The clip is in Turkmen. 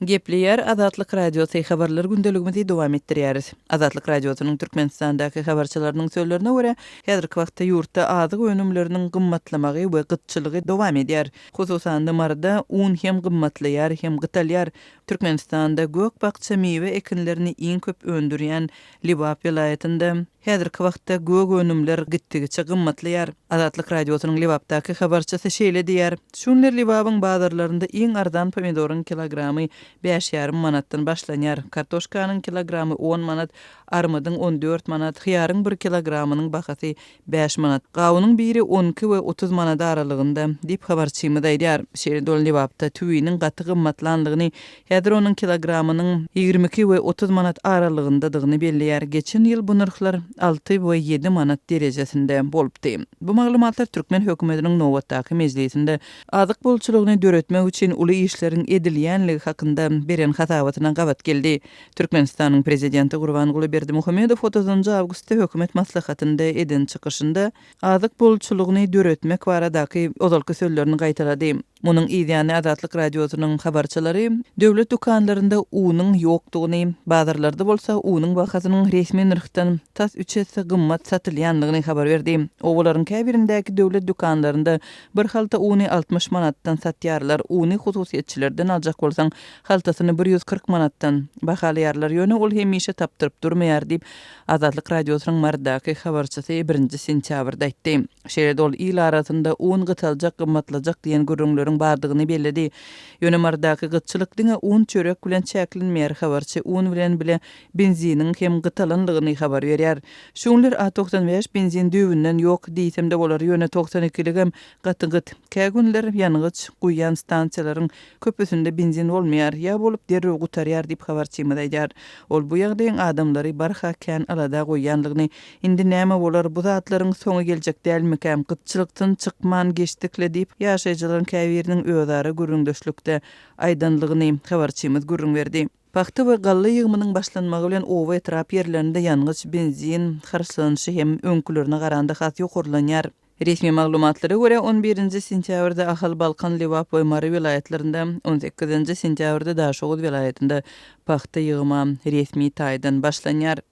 Gepleýär Azatlyk Radiosy, Habarlar gündeligimizi dowam etdirýäris. Azatlyk Radiosynyň Türkmenistandaky habarçylarynyň sözlerine görä, häzirki wagtda ýurtda azyk önümleriniň gymmatlamagy we gytçylygy dowam edýär. Hususan-da, Maryda un hem gymmatlaýar, hem gytalýar. Türkmenistanda gök-bakja miwe ekinlerini iň köp öndürýän Lebap welaýatynda häzirki wagtda gök önümler gitdigiçe gymmatlaýar. Azatlyk Radiosynyň Lebapdaky habarçysy şeýle diýýär, Şu günler Lebabyň bazarlarynda iň arzan pomidoryň kilogramy bäş ýarym manatdan başlanýar. Kartoşkanyň kilogramy on manat, armydyň 14 manat, hyýaryň bir kilogramynyň bahasy bäş manat. Gawunyň biri 12 we 30 manat aralygynda, diýip, habarçymyz aýdýar. Şeýle-de ol Lebapda tüwiniň gaty gymmatlandygyny, häzir onuň kilogramynyň 22 we 30 manat aralygyndadygyny belleýär. Geçen ýyl bu nyrhlar alty we ýedi manat derejesinde bolupdy. Bu maglumatlar türkmen hökümetiniň nobatdaky mejlisinde azyk bolçulygyny döretmek üçin uly işleriň edilýänligi hakynda beren hasabatyna gabat geldi. Türkmenistanyň Prezidenti Gurbanguly Berdimuhamedow otuzynjy awgustda hökümet maslahatynda eden çykyşynda azyk bolçulygyny döretmek baradaky ozalky sözlerini gaýtalady. Munuň yzýany Azatlyk Radiosynyň habarçylary döwlet dükanlarynda unuň ýokdugyny, bazarlarda bolsa unuň bahasynyň resmi nyrhdan tas üç esse gymmat satylýandygyny habar berdi. Obalaryň käbirindäki döwlet dükanlarynda bir halta uny 60 manatdan satýarlar, uny hususyýetçilerden aljak bolsaň, Haltasyny 140 manatdan bahalaýarlar, ýöne ol hemişe tapdyryp durmaýar diýip, Azatlyk Radiosynyň Marydaky habarçysy birinji sentýabrda aýtdy. Şeýle-de ol il arasynda un gytaljak, gymmatlajak diýen gürrüňleriň bardygyny belledi. Ýöne Marydaky gytçylyk diňe un-çörek bilen çäklenmeýär, habarçy un bilen bile benziniň hem gytalanlygyny habar berýär. Şu günler A 95 benzin düýbünden ýok diýsem-de bolar, ýöne 92 ligem gaty gyt. Kä günler ýangyç guýýan stansiýalaryň Köpüsinde benzin bolmaýar, ýa bolup derrew gutarýar diýip habarçymyz aýdýar. Ol bu ýagdaýyň adamlary barha kän alada goýýanlygyny, indi näme bolar, bu zatlaryň soňy geljek dälmikä, gytçylykdan çykman geçdik-le diýip, ýaşaýjylaryň käbiriniň özara gürrüňdeşlikde aýdanlygyny habarçymyz gürrüň berdi. Pagta we galla ýygymynyň başlanmagy bilen oba-etrap ýerlerinde ýangyç, benzin harçlanyşy hem öňkülerine garanda has ýokarlanýar. Resmi maglumatlara görä, on birinji sentýabrda Ahal, Balkan, Lebap we Mary welaýatlarynda, on sekizinji sentýabrda Daşoguz welaýatynda pagta ýygyma resmi taýdan başlanýar.